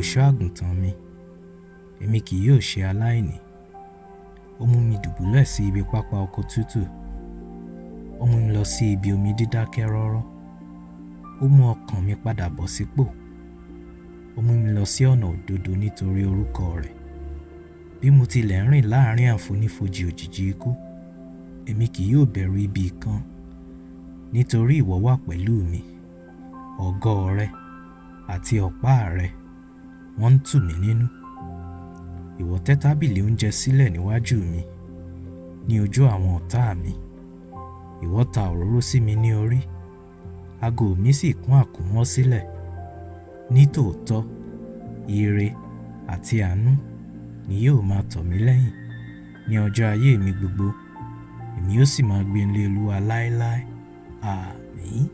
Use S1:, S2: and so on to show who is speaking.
S1: olùṣọ́ àgùntàn mi, èmi kì yóò ṣe aláìní. Ó mú mi dùbúlẹ̀ sí ibi pápá oko tútù. Ó mú mi lọ sí ibi omi dídákẹ́ rọ́rọ́. Ó mú ọkàn mi padà bọ̀ sípò. Ó mú mi lọ sí ọ̀nà òdodo nítorí orúkọ rẹ̀. Bí mo tilẹ̀ ń rìn láàrin àfonífojì òjìji ikú, èmi kì yóò bẹ̀rù ibi kan, nítorí ìwọ wà pẹ̀lú mi. Ọ̀gọ rẹ àti ọ̀pá rẹ, wọ́n ń tù mí nínú. Ìwọ tẹ́ tábìlì oúnjẹ sílẹ̀ níwájú mi, ní ojú àwọn ọ̀tá mi. Ìwọ ta òróró sí mi ní orí, ago mi sì kún àkúnwọ́ sílẹ̀. Nítòótọ́, ire àti àánú ni yóò máa tọ̀ mí lẹ́yìn ní ọjọ́ ayé mi gbogbo, èmi ó sì máa gbé ilé Olúwa láéláé. Àmín.